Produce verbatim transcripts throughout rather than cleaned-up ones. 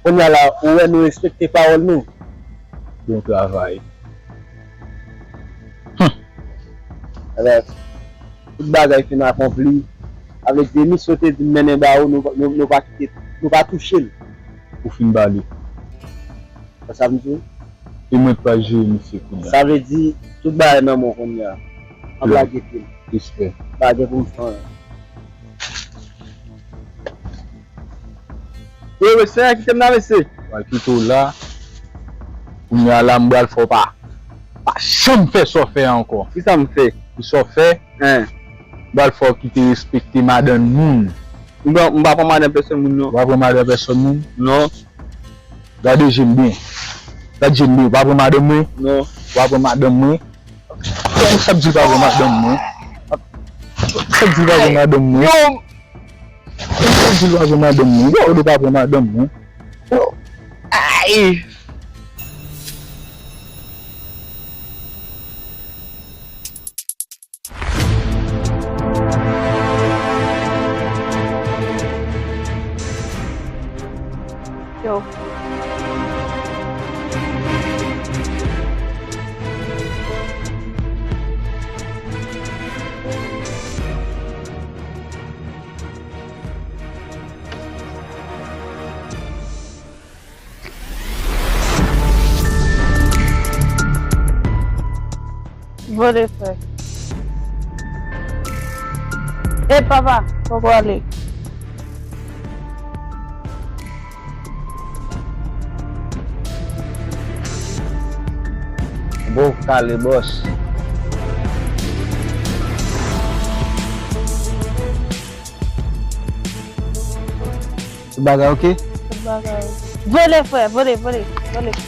Kounye a la, ou wè nou respekte pawòl nou. Bon travay. Alò, tout bagay fin akonpli. Sa vle di, misyon te di m mennen ba ou, nou, nou, nou pa kite, nou pa touche l. Ou fin ba li. Sa sa vle di? E mwen k pral jere misye kounye a. Sa vle di, tout bagay nan men w kounye a. M ap lage pye m. Respè. Pa gen pou m fè anyen. Yo, mesye, kite m la, mesye. Mwen kite w la. Kounye a la, m pral fè w pa, pa janm fè sa w fè a ankò. Kisa m fè? Kisa w fè? Hein. M pral fè w kite respekte madanm moun. M pa, m pa pran madanm pèsòn moun, non. W pa pran madanm pèsòn moun? Non. Gade je m byen. Gade je m byen. W pa pran madanm mwen? Non. W pa pran madanm mwen? Sa k di w pa pran madanm mwen? Sa k di w pa pran madanm mwen? Yo! Sa k di w pa pran madanm mwen? Yo, ou pa pran madanm mwen? Yo! Ay! Yo. Vole frè. E papa, poko ale. Bon, kale bòs. Tout bagay oke? Tout bagay oke. Vole frè, vole, vole, vole.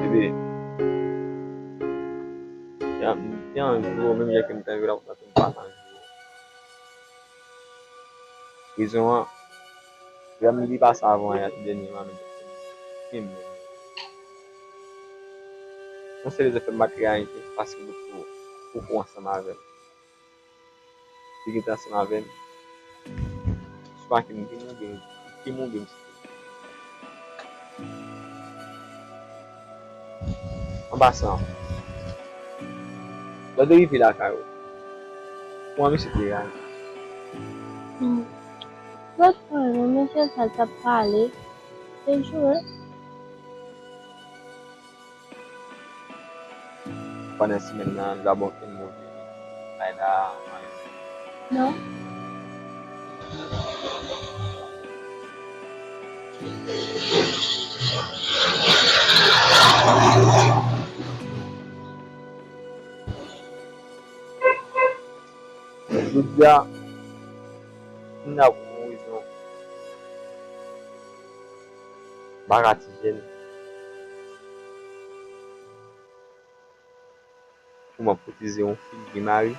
Bebe, y a, y a yon jou, menm jan ke m te anvi la, pou m pase yon jou. Rezon an, frè m li pase avan yè, ti dènye mwa, men menm. Yon sèl rezon fè m pa t reyaji, se paske ou, ou, ou ansanm avè m. Li gentan ansanm avè m. Si w Makim, Kim ou Kim, Kim ou Kim. An pasan, lè w te rive lakay ou, kòman misye te reyaji? Hmm. Lòt fwa, non, mesye sa t ap pale, te joure. Pandan semèn nan, li pa ba w okenn nouvèl. Bay la, anyen. Non. Jodi a, m la pou yon rezon. M pa ka ti jèn. Pou m ap kotize yon fi ki gen mari.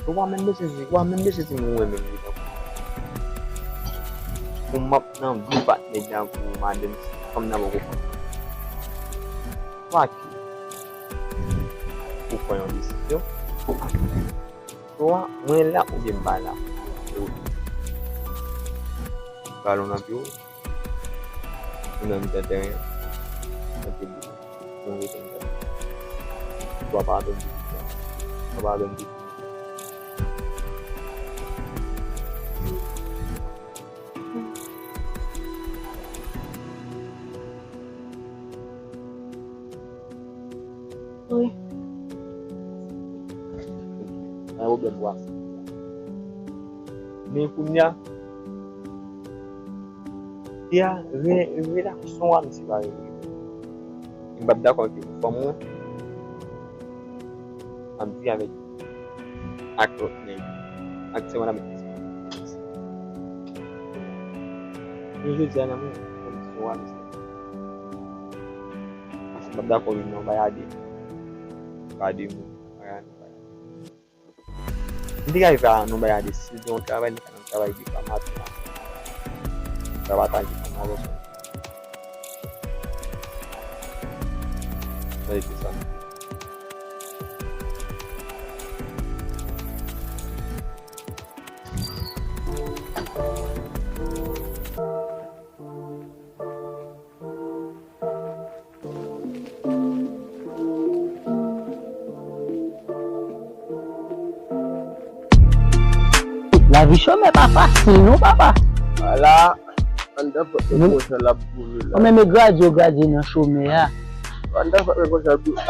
Ou pa menm bezwen di, ou pa menm bezwen di m ou renmen m li tankou. Pou m ap nan vi patnè tankou madanm fanm nan poko fè. Ou pa ki pou pran yon desizyon. Swa mwen la oubyen m pa la. Balon nan pye w. Ou nan mitan teren an. Nan pye boul. Ou rete mitan teren an. Ou pa pa atò di. Ou pa pa atò di. Wi. Pa gen pwoblèm pou aksepte sa. Men kounye a, ya, re-, relasyon an, misye pa regle. M p ap dakò ke fanm mwen ap viv avèk, ak lòt nèg, ak ti manman avèk ti manman. Men jodi a, nan mwen, kondisyon an, misye. Paske m p ap dakò vin nan bay a de. Pa de moun. Bagay nou bay a de. M te ka viv a nan bay a de. Si l gen yon travay, li ka nan travay depi maten a. Sa pa ta gen yon avans. Sa e se sa. Lavi chomè pa fasil non, papa. Ala, anndan pòt mwen konsa l ap boule la. Ou menm e gradye w gradye nan chomè a. Anndan pòt mwen konsa l ap boule.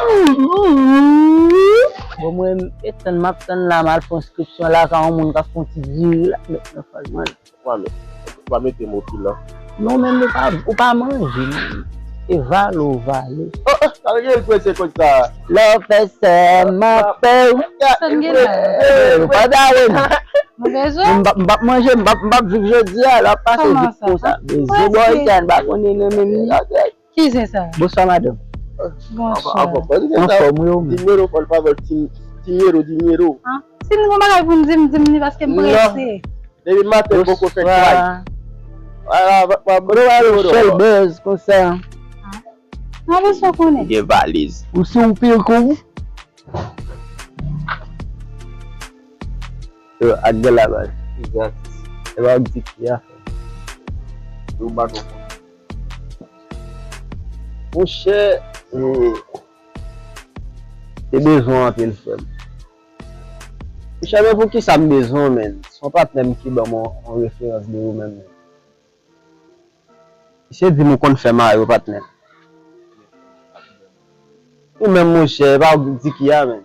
Bon, mwen, e tann m ap tann la, m al fè enskripsyon lakay yon moun k ap fè yon ti diri la, met nan faz mwen la. Ou pa met, ou pa mete m o pilan. Non, men ou pa, ou pa manje, non. E vale ou vale. Oh, oh, sa vle di l prese konsa. Lè w fè sè, m ap fè w. Sa n gen la? Eh, ou pa dare m. Nou bezwen? M p ap, m p ap manje, m p ap, m p ap viv jodi a, l ap pase vit konsa. Bezwen bò itan, m pa konnen nan menm li. Ki se sa? Bonswa, madanm. Bonswa. Anfòm, wi, ou menm? Dinero, fò l pa vòl, dinero, dinero. Si n gon bagay pou n di m, di m li paske m prese. Depi maten poko fè tway. Ala, pa, pa, pa, pa, Sèl buzz konsa. Mwen bezwen konnen. Gen valiz. Ou se yon peko, wi. Yo, ak gen la baz. Egzak. E pa di ki a fè. Yo baton. Monchè, e, te bezwen anpil, frè m. Monchè, men poukisa m bezwen w, menn? Se yon patnè m ki ban m yon, yon referans de ou menm, menn. Misye di m ou konn fè mari w, patnè. Ou menm, monchè, e pa w di ki a, menn.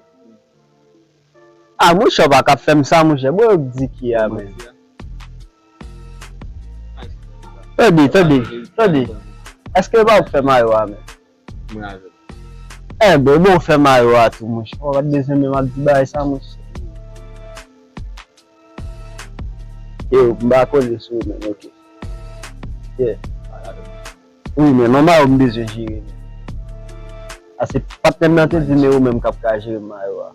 A, monchè, w pa ka ap fè m sa, monchè. Bon, yo di ki a, menn. Tande, tande, tande. Èske yo pa fè mayo a menm? Mwen avè l. Enben, bon, fè mayo a tou, monchè. Ou pa t bezwen menm ap di bagay sa, monchè. Yo, m pa kole sou ou menm, oke. Yeah. Wi, men non, mayo m bezwen jere, men. Ase patnè m nan te di, men ou menm k ap ka jere mayo a.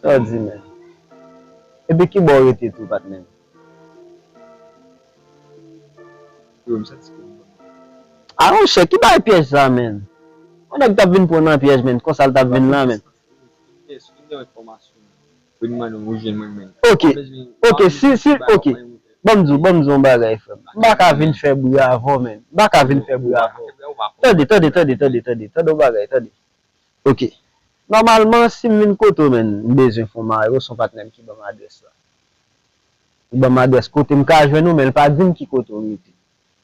Sa w di, men? Epi ki bò w rete tou, patnè m? Yo, m santi ke m... A, monchè, ki bagay pyèj sa, men? Yon nèg t ap vin pran nan pyèj, men. Konsa l t ap vin la, men. Yes, vin nan enfòmasyon. Ou mande m ou jwenn mwen menm. Ok, ok, si, si, ok. Ban m di w, ban m di w yon bagay, frè m. M pa ka vin fè bri avè w, menn. M pa ka vin fè bri avè w. Tande, tande, tande, tande, tande, tande yon bagay, tande. Ok. Nòmalman, si m vin kote w, menn, m bezwen fè yon mari, ou se yon patnè m ki ban m adrès la. Li ban m adrès kote m ka jwenn ou, men li pa di m ki kote w rete.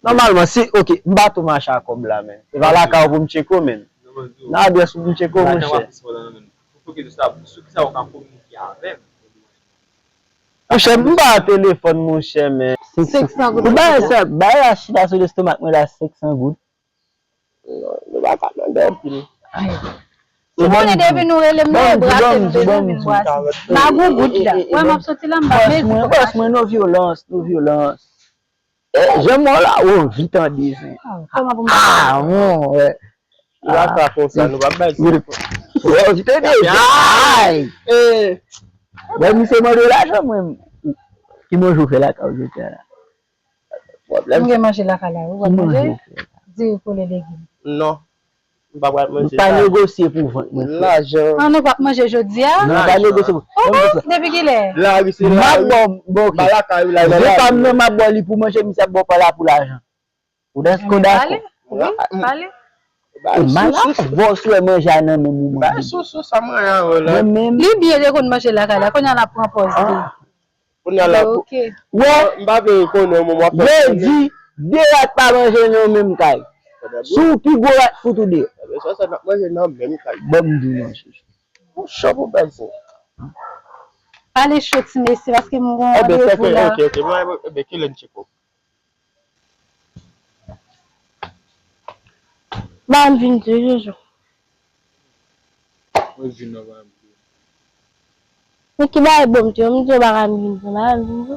Nòmalman, si, ok, m pa tou mache ak kòb la, menn. E pa lakay ou pou m tcheke w, menn. Nan adrès ou pou m tcheke w, monchè. Monchè, m pa telefòn, monchè, men. Senk san goud. Ou bay sa, bay la chita sou lestomak mwen la, senk san goud. Non, nou pa ka mande anpil. Ou konnen depi nou rele m nan, e brase m bezwen vin brase. Magou goud la. Wè, m ap soti la, m pa mezi pou brase. Bòs mwen, non vyolans, non vyolans. Eh, jan mò la, oh, vit an dezen. Ah, kòman pou m... Ah, bon, wè. Nou pa ka konsa, nou pa bay sa. Oh, vit an dezen. Ay! Eh, bon, misye mande lajan mwen. Ki manje w fè lakay ou jodi a la? Pwoblèm. M gen manje lakay la, ou pral manje? Diri, poulè, legim. Non. M pa pral manje. M pa negosye pou vant mwen, frè. Lajan. Ah, nou p ap manje jodi a? Non, m pa negosye pou... Oh, oh, depi kilè? Lari se lari. M ap ba w, bon, ok. Ba lakay ou la, nan lari. Zen pa m nan, m ap ba w li pou manje, misye ap ba w pa la pou lajan. Ou dakò, dakò. Pale, wi, pale. E malad, vòs wè manje a nan menm ou manje. Ba soso, sa mwen an la. Mwen menm. Li byen te konn manje lakay la, kounye a l ap pran pòz li. Kounye a la pou... Ok. Wè, m pa vle konnen w, mwen, w ap fè... Yo di, de rat pa manje nan yon menm kay. Si w pi gwo rat fout ou deyò. Ebyen, sa, sa n ap manje nan menm kay. Ban m di w non, chouchou. Ou cho pou bèl sa. Pale cho, ti mesye, paske m gon randevou la. Ebyen, ok, ok, ok. Mwen, ebyen, kilè n tcheke w? Ba m vin di w, Jojo. Mwen vin nan ba m di w. Men ki bagay bon m di w, m di w ba m vin di w, ba m vin di w.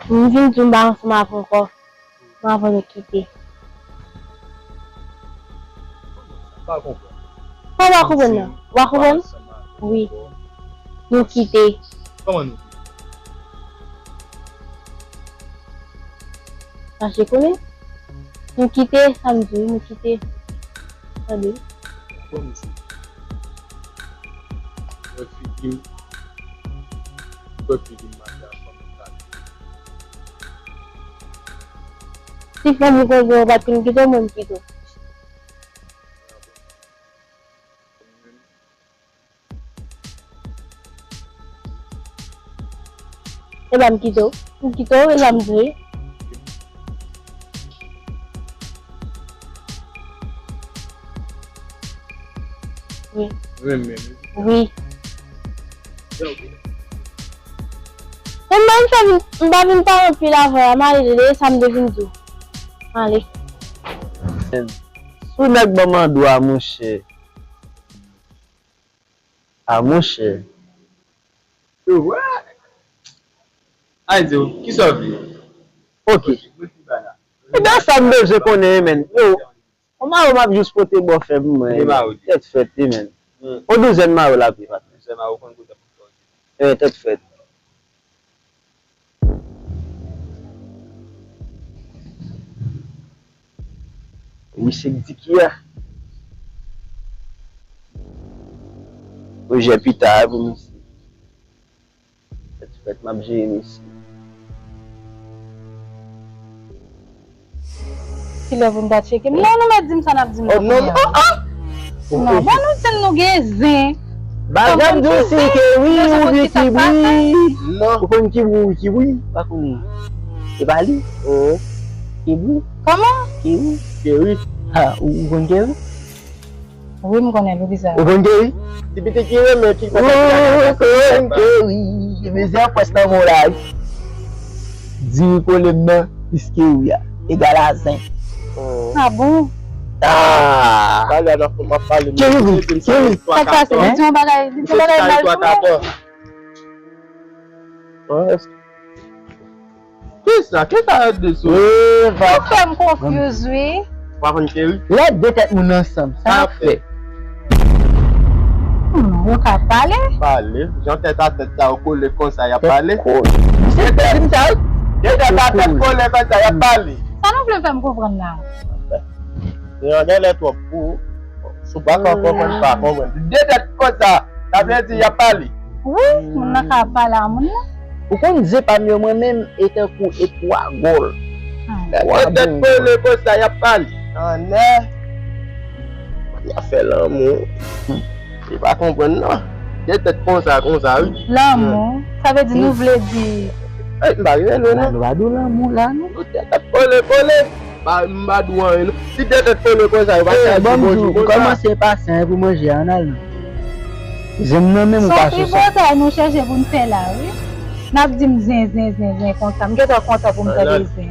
M vin di w m pa ansanm avè w ankò. Mwen avè w nou kite. M pa konprann. Kòman w pa konprann nan? W pa konprann? Wi. Nou kite. Kòman nou kite? Mache konnen. Nou kite, sa m di w, nou kite. Tande. Kòm si. Wè figi m. Wè figi m mache a fanm sa. Si fanm ou koze w pa t konn kite w, mwen m kite w. E ba m kite w. M kite w, e sa m di. Wi. Wi. Wi. E m pa vin fè, m pa vin pale anpil avè w, m ale, e sa m te vin di w. M ale. Sou nèg ban m an dwa, monchè. Ah, monchè. Yo, what? Ay, di w, kisa w vle? Ok. Ebyen, sa m bezwen konnen, menn. Yo, yon mayo m ap jis pote ba w, frè m, mwen. Tèt fèt, wi, menn. Yon douzèn mayo l ap ye, patnè. Douzèn mayo konn kote pou... Eh, tèt fèt. Misye k di ki a. Pwojè pita a pou misye. Tèt fèt, m ap jere misye. Kilè pou m ta tcheke m? Non, nou mèt di m sa n ap di m nan kounya. Oh, non, non, oh, oh! Non, bon, nou di m nou gen zen. Bagay m di w se kibri oubyen kibri. Non. Ou konn kibri, kibri? Pa konnen. E pa li? Oh. Kibri? Kòman? Kibri. Kibri. Ha, ou, ou konn kibri? Wi, m konnen l, wi, bizarre. Ou konn Kerry? Ti pitit ki renmen, ki konn... Ou konn Kerry. Mizè pwès nan mo la, wi. Diri kole m nan, plis Kerry a. Egal a zen. Ah bon? Ah! Pale a nan fon, m ap pale. Kerry, Kerry. Sa k pase? Li di yon bagay, li di yon bagay mal pou mwen. Kisa? Kisa yo di sou? Ou fè m konfyiz, wi. Ou pa konn Kerry? Lè de tèt moun ansanm, sa y ap fè? Hmm, yo ka pale? Pale. Jan tèt a tèt sa yo kole konsa, y ap pale. Misye te di m sa, wi. Jan tèt a tèt kole konsa, y ap pale. Sa nou vle fè m konprann la? Yo genlè twòp pou ou. Ou pa ka konprann, pa konprann. De tèt konsa, sa vle di y ap pale. Wi, moun nan ka pale a moun nan. Ou konn zen pa m yo mwen menm e tankou e twa gòl. Ah. De tèt kole konsa, y ap pale. Annè. Y ap fè lanmou. Li pa konprann non. De tèt konsa, konsa, wi. Lanmou, sa vle di nou vle di. Ey, m pa rive lwen non. Nou pa di w lanmou la non. Nou de tèt kole, kole. Pa, m pa di w anyen non. Si de tèt kole konsa, yo pa ka di bonjou konsa. Ban m di w, m kòmanse pasyan pou manje a, ann al non. Zen m nan menm ou pa sou sa. Se yon tripotay nou chèche pou n fè la, wi. N ap di m zen, zen, zen, zen konsa. M gentan kontan pou m tande zen.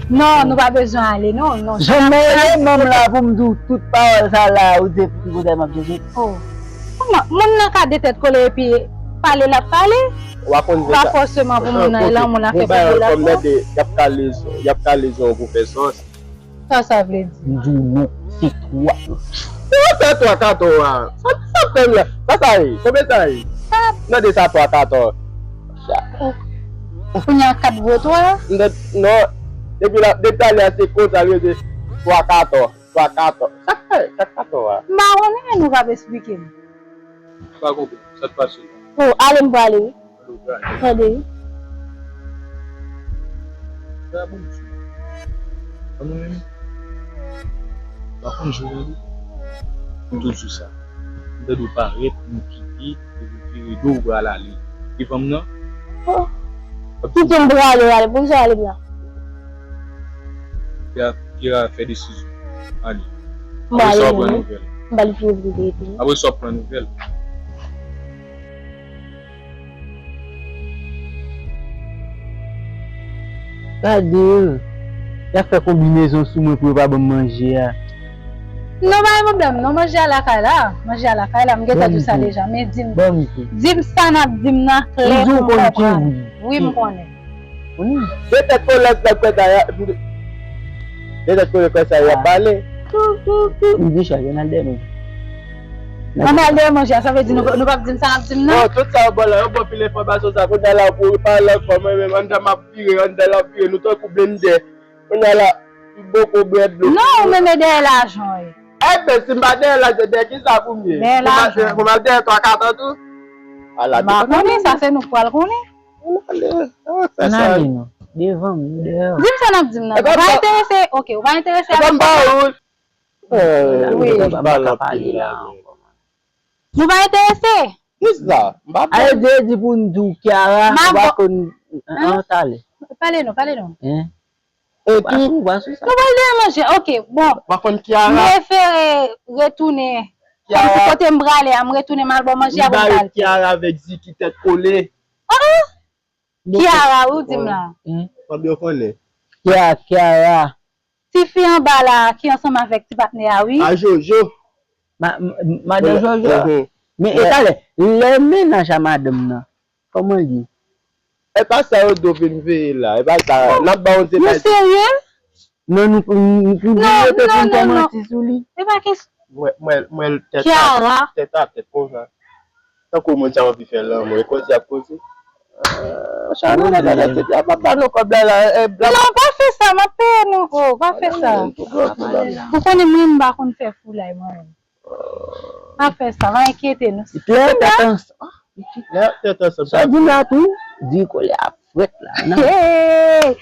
Non, nou pa bezwen ale, non, non. Jan m nan rele manm la pou m di w tout pawòl sa la, ou di tripotay m ap chèche. Oh. Kòman? Moun nan ka de tèt kole epi pale l ap pale. Ou pa konn zen sa. Pa fòseman pou moun nan, e lanmou nan fè pou l la. Bon, y ap kale zen, y ap kale zen pou fè sòs. Sa sa vle di? M di w non, se twa. Ou fè twa katò a. Sa, sa fè m la. Sa sa ye? Konbyen sa ye? Kat. Nan de sa twa katò. Kounye a kat vo twa? Non, non. Depi la, depi talè a se konsa l rete twa katò. Twa katò. Sa k fè kat katò a? M pa konnen, nou p ap esplike m. M pa konprann. Sa k pase? Oh, ale m prale wi. Tande wi. Sa bon di. An nou menm. Pa konn jwe li. M toujou sa. M tande w parèt, m kite, epi vire do w pral ale. Devan m nan. Oh. Kite m prale, ale. Pou sa ale m la. Kira, Kira fè desizyon. Ale. M prale menm wi. M pa li fini vide epi. Apre sa w pran nouvèl. Gade yo. Y ap fè konbinezon sou mwen pou yo pa ban m manje a. Non, pa gen pwoblèm. Non, manje a lakay la. Manje a lakay la. M gentan di w sa deja. Men di m, di m sa n ap di m nan klè pou m konprann. Wi, m konnen. Petèt kolè k ap fèt la, petèt kolè k ap fèt la, y ap pale. Tou, tou, tou. M di chak, ann al dèyè manje. Ann al dèyè manje a, sa vle di nou, nou p ap di m sa n ap di m nan? Non, tout sa yo ban la, yo ban pil enfòmasyon sa, kounye a la pou yo pale ankò, mwen menm, anndan m ap vire, anndan l ap vire, nou tankou blendè. Kounye a la, m poko bwè dlo. Non, ou menm e dèyè lajan w ye. Enben, si m pa dèyè lajan, dèyè kisa pou m ye? Dèyè lajan. Pou m al dèyè twa kat an tou? M pa konnen, sa se nou k pral konnen. Ann ale, ann fè sa. Ann ale non. Devan m, nou dèyè. Di m sa n ap di m nan. Ou pa enterese, ok, ou pa enterese avè m. Wi. M pa ka pale la ankò. Nou pa enterese? Kisa? M pa pale. Ale di, di pou n di w Kiara, ou pa konn, an, talè. Pale non, pale non. Epi, nou pral dèyè manje. Ok, bon. M prefere retounen. Kòmsi kote m prale a, m retounen m al bò manje a pou m pral. Kiara avèk Ziki tèt kole. Ah! Kiara, wi, w di m la. Konbyen w konnen? Kiara, Kiara. Ti fi anba la ki ansanm avèk ti patnè a, wi. A Jojo. Ma, m, madan Jojo. Men e talè, lè mennaj a madanm nan, kòman l ye? E pa sa yo di w vin veye la. E pa sa. N ap ba w yon ti bagay. Nou serye? Non, nou, nou, nou, nou rete pou n fè manti sou li. E pa kesyon. Mwen, mwen, mwen, tèt a tèt, tèt a tèt konsa. Tankou moun sa anvi fè lanmou, e koze y ap koze. Chanèl la, la, la, tèt la, pa ba nou kòb la, la, e, la. Non, pa fè sa, m ap peye nou, oh, pa fè sa. Ou konnen mwen, m pa konn fè foulay, mwen. Pa fè sa, pa enkyete nou. Lè tèt ansanm. Lè tèt ansanm. Sa di m la tou, di kolè ap frèt la, non? Hey!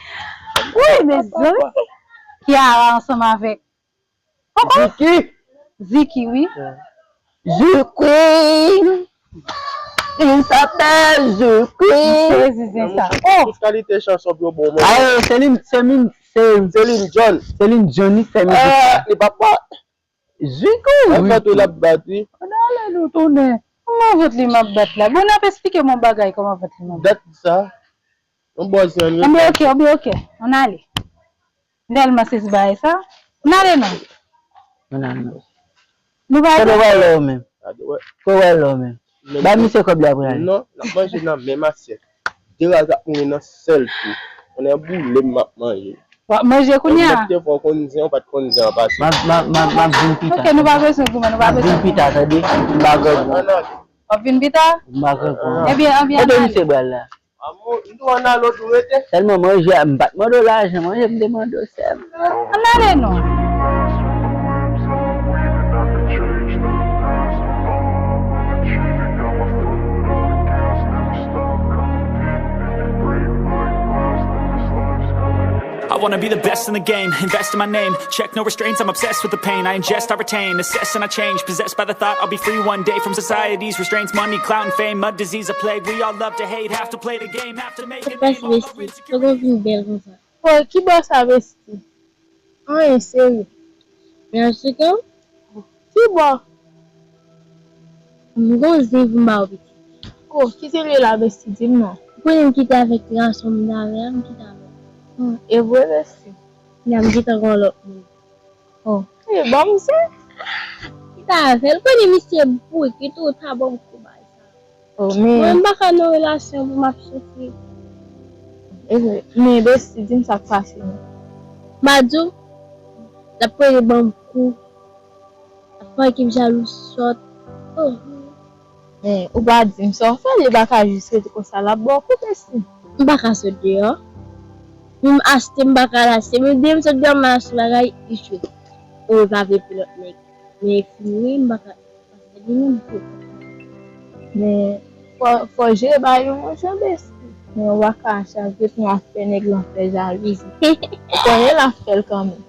Wi, mezanmi. Kiara ansanm avèk Ziki. Ziki, wi. Ziki. Il s'appelle Ziki. M sezi zen sa. Oh! Tout kalite chanson pou yo bon, mwen. Ayo, se li, se li, se Celine John. Celine John, li fè mizik sa. Li pa pa. Ziki, wi. Ann fè tou l ap bat, wi. Ann ale nou tounen. Kòman vant li m ap bat la? Bon, n ap esplike m yon bagay, kòman vant li m ap bat. Dat sa. Yon bòz yon. Ann ale, ok, ok, ok. Ann ale. M tèlman sezi bagay sa. Ann ale non. Ann ale non. Nou pa. Kote w al la ou menm? Kote w al la ou menm? Ba misye kòb li apre ale. Non, n ap manje nan menm asyèt. De raz ap mouri nan sèl kou. Konnen boule m ap manje. W ap manje kounye a? Mwen te fè w konn zen, w pa t konn zen an pase. M ap, m ap, m ap, m ap vin pita. Ok, nou pa bezwen goumen, nou pa bezwen goumen. M ap vin pita, tande? M pa grangou. W ap vin pita? M pa grangou. Ebyen, ann ale. Kote misye pral la? Amou, m tou ann ale, w tou rete. Sèlman manje a, m pa t mande w lajan, manje m te mande w sèlman. Ann ale non. Wanna be the best in the game, invest in my name. Check no restraints, I'm obsessed with the pain. I ingest, I retain, assess and I change. Possessed by the thought I'll be free one day from society's restraints. Money, clout, and fame, a disease, a plague. We all love to hate, have to play the game, have to make it. Pase Besti, kòman w vin bèl konsa? Bon, ki bò sa Besti? Anyen serye. Men an se ke Ki bò? M gon zen pou m ba w pitit. Oh, ki zen li la Besti, di m non. Ou konnen m kite avèk gason m t avè a, m kite avè l. Hmm, e vre Besti? Kounya m gentan gon lòt moun. Oh, e bon misye. Kite avè l, konnen misye bout, li tou ta bon kou bay sa. Oh, men mwen m pa ka nan relasyon pou m ap soufri. E vre, men Besti, di m sa k pase non. M a di w, l ap rele ban m kou. L ap fè ekip jalou sòt. Oh. Men ou pa di m sa w fè, li pa ka jis rete konsa l ap ba w kou Besti. M pa ka sot deyò. Menm achte m pa ka achte. Menm depi m sot deyò m al achte bagay, li chwe. Ou pa vle pou lòt nèg. Men fini wi, m pa ka. Men fò, fò jere bagay yo yon jan Besti. Men ou pa ka chak jou pou w ap fè nèg lan fè jalouzi. Ou konnen l ap fè l kanmenm.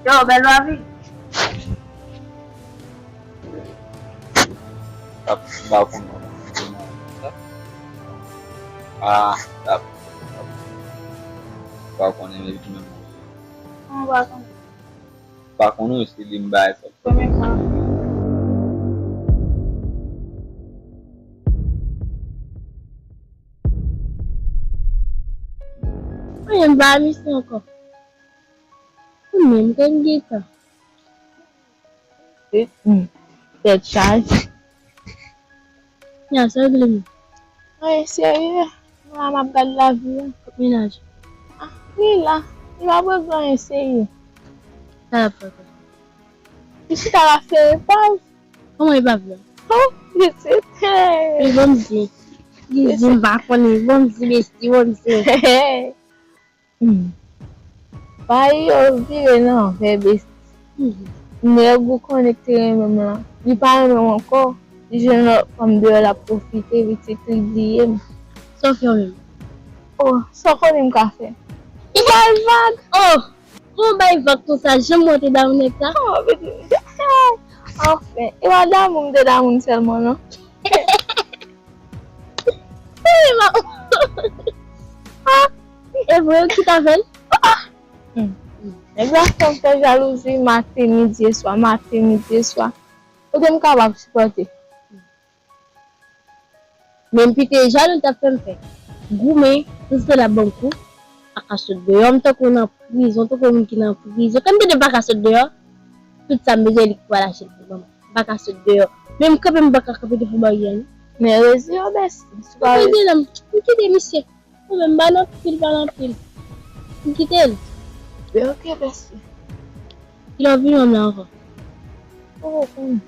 Yo, bèl lavi. Tap ba konnen. Ah, tap. Ba konnen li menm. Mwen ba konnen. Ba konnen si li m bay sa. Premye fwa. Anyen m pa misye ankò. Ou menm, kè m gentan. Tèt chaje. Kounya sa w regle m? Anyen serye. Mwen la m ap gad lavi a. Kot mennaj ou? Ah, li la. Li pa regle anyen serye. Sa l ap fè ankò? Li chita la fè epav. Kòman epav la? Oh, pitit. Li bon m di. Li di m pa konnen. Bon m di Besti, bon m di. Hmm. Bagay yo vire nan vè Besti. Hmm. Nèg ou konnen ki te renmen m lan, li pa renmen m ankò. Li jwenn lòt fanm deyò, l ap pwofite, pitit li bliye m. Sa w fè w menm? Oh, sa w konnen m ka fè? M ba l vag. Oh! Kòman w bay vag konsa? Janm wè w te damou nèg sa? Oh, pitit. Anfen, e pa damou m te damou l sèlman non. Wi, ma. Ah, e vre, ou kite avè l? Hmm. Nèg la fè m fè jalouzi maten, midi e swa, maten, midi e swa. Kote m kapab sipòte? Menm pite jalou l t ap fè m fè. Goumen, tout se l ap ban m kou. Pa ka sot deyò, m tankou nan prizon, tankou moun ki nan prizon. Kan m tande m pa ka sot deyò, tout sa m bezwen li ki pral achte l pou ban m. M pa ka sot deyò. Menm kanpe m pa ka kanpe devan baryè non. Men rezi yo bèsi. M kite l, m kite misye. Ou menm ba l anpil, ba l anpil. M kite l. Men oke bèsi. Kilè w vin wè m la ankò? Ou poko konnen.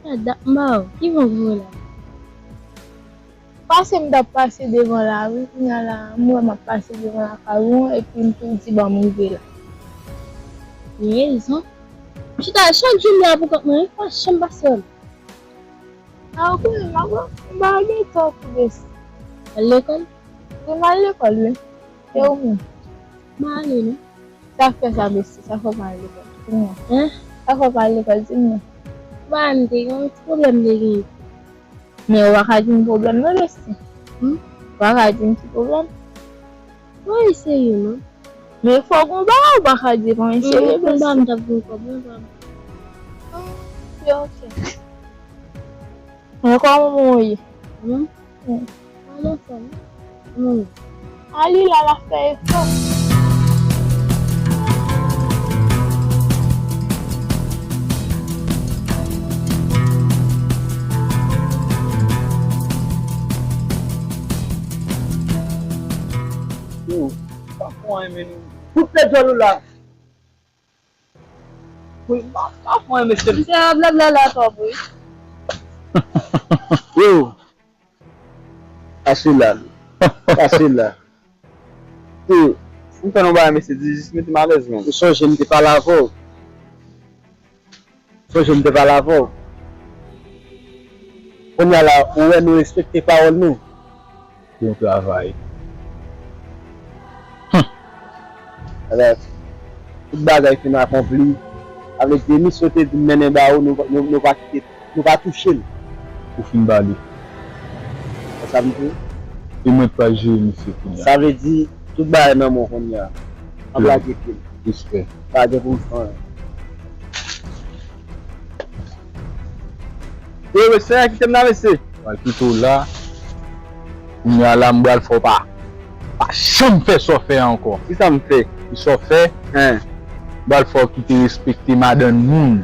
Gad dat m ba w. Ki van k voye la? Pase m t ap pase devan la wi, kounya la, m wè m ap pase devan lakay ou an, epi m tou di ban m rive la. Gen rezon. M chita chak jou m la pou kont mwen wi, pa janm pase wè m. A, ou konnen m ap, m pa gen tan tou bèsi. Al lekòl? Wi, m al lekòl wi. E ou menm? M ale non. Sa k fè sa bèsi? Sa fè w pa al lekòl? Di m non. Hein? Sa fè w pa al lekòl? Di m non. Ba, m te gen yon ti pwoblèm m te genyen. Men ou pa ka di m pwoblèm nan bèsi. Hmm? Ou pa ka di m ki pwoblèm. Mwen serye non. Men fò gon bagay ou pa ka di mwen serye bèsi. Mwen konn pa m t ap gen pwoblèm pa m. Ah, ok, ok. Men kòman ou ye? Hmm? Hmm. Mwen anfòm. Hmm. A li la, l ap fè efò. Yo, pa fè anyen men nou. Koute djòl ou la. Wi, m pa, m pa fè anyen mesye. Misye ap blabla la twòp wi. Yo, pase la. Pase la. Yo, m fè nou bagay, mesye, di jis mete m alèz, menn. Ou sonje m te pale avè w. Sonje m te pale avè w. Kounye a la, ou wè nou respekte pawòl nou. Bon travay. Humm. Alò, tout bagay fin akonpli. Avèk de misyon te di m mennen ba ou, nou, nou, nou pa kite, nou pa touche l. Ou fin ba li. Se sa m di. E mwen k pral jere misye kounye a. Sa vle di, tout bagay nan men w kounye a. M ap lage pye m. Respè. Pa gen pou m fè anyen. Yo, mesye, kite m la, mesye. Pral kite w la. Kounye a la, m pral fè w pa, pa janm fè sa w fè a ankò. Kisa m fè? Kisa w fè? Hen. M pral fè w kite respekte madanm moun.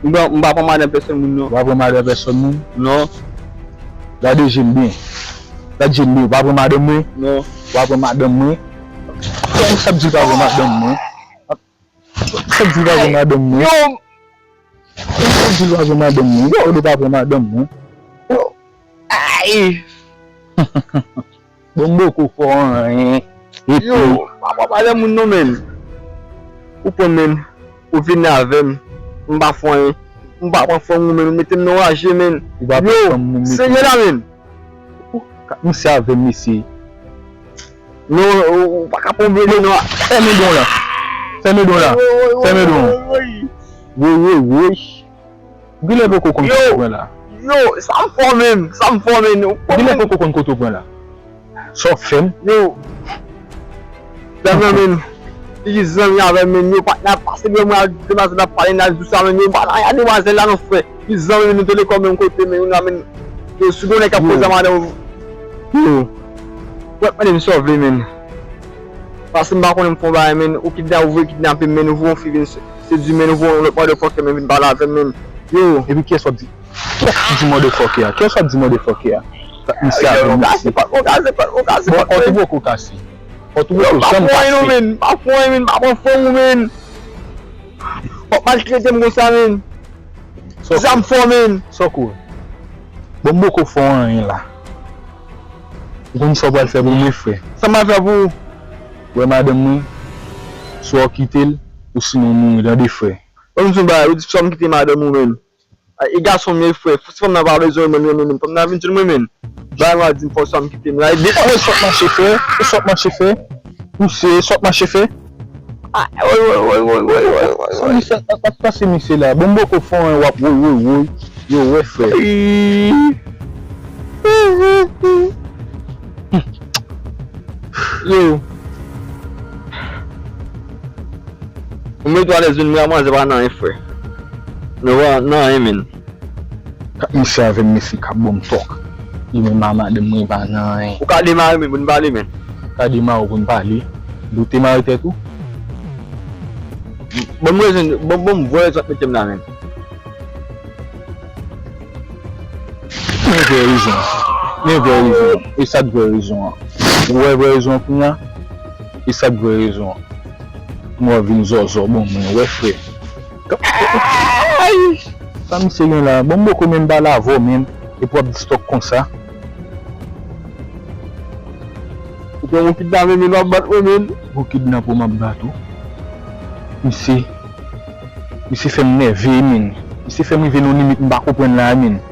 M pa, m pa pran madanm pèsòn moun, non. Ou pa pran madanm pèsòn moun? Non. Gade je m byen. Gade je m byen. Ou pa pran madanm mwen? Non. Ou pa pran madanm mwen? Kòman sa ap di l pa pran madanm mwen? Sa ap di l pa pran madanm mwen? Yo! Sa ap di l pa pran madanm mwen? Yo, li pa pran madanm mwen. Yo! Ay! Bon, m poko fè w anyen. Yo, pa pran madanm moun non, menn. Ou pran, menn. Ou vini avè m. M pa fè anyen. M pa pran fanm ou, menn. Ou mete m nan raje, menn. Ou pa pran fanm ou, mete m. Yo, serye la, menn. Misye avè m, mesye. Non, ou, ou pa ka pran bebe, non. Fèmen don la. Fèmen don la. Fèmen don. Woy, woy, woy. Ou genlè poko konn kote w pran la. Yo, sa m fè w menm, sa m fè w menm. Ou genlè poko konn kote w pran la. Sa w fè m? Yo. Dam nan menm. Li jis zanmi avè m menm. Yo, patnè ap pase dwèt mwen ak demwazèl ap pale nan dous la menm. Yo, pa nan demwazèl la non frè. Li zanmi menm, nou te lekòl menm kote menm. Yo, si gon nèg k ap koze a madanm ou. Yo. Ou ap mande m sa w vle menm. Paske m pa konnen m fè yon bagay menm. Ou kidna-, ou voye kidnape m menm. Ou voye yon fi vin se-, sedui m menm. Ou voye yon lòt motherfucker menm vin pale avè m menm. Yo. Epi kiyès w ap di? Kiyès ki di motherfucker a? Kiyès w ap di motherfucker a? Misye avè m, mesye. Bon, kont ou poko kase. Kont ou poko janm kase. Pa fè anyen non, menn. Pa fè anyen, menn. Pa pran fanm ou, menn. W ap maltrete m konsa, menn. Sa m fè w, menn. Sa w kwè? Bon, m poko fè w anyen la. Ou konn sa w pral fè pou mwen, frè? Sa m pral fè pou ou? Wè madanm mwen, swa w kite l, osinon w mouri, tande, frè? Ban m di w yon bagay, ou di swa m kite madanm ou, menn. E gason m ye, frè. Si fanm nan pa bezwen mwen, mwen, mwen, mwen, fanm nan vin jwenn mwen, menn. Bay mwen di m fò sa m kite m la. E depi lè sòt mache fè, sòt mache fè. Misye, sòt mache fè. Sa misye ap pase misye la. Bon, m poko fè anyen, w ap woy, woy, woy. Yo, wè, frè. Yo. Ou mete w alèz, vin mwen, manzè pa nan anyen, frè. Nou pa nan anyen, menn. Misye avè m, mesye k ap ban m tòk. Li menm a madanm mwen pa nan anyen. Ou ka demare, menn, pou n pale, menn. Ou ka demare pou n pale. Ou te mare tèt ou? Bon, m rezon, bon, bon, m vwè rezon k mete m la, menn. Men vrè rezon an. Men vrè rezon an. E sa k vrè rezon an. Ou wè vrè rezon an kounye a? E sa k vrè rezon an. Mwen vin zòzò, bon, mwen wè, frè. Ay! Sa misye gen la? Bon, m poko menm pale avè w menm. Epi w ap di tòk konsa. Ou pran yon kidnape, menn, w ap bat mwen, menn. Ou kidnape w, m ap bat ou. Misye. Misye fè m nève, menn. Misye fè m rive nan yon limit m pa konprann la, menn.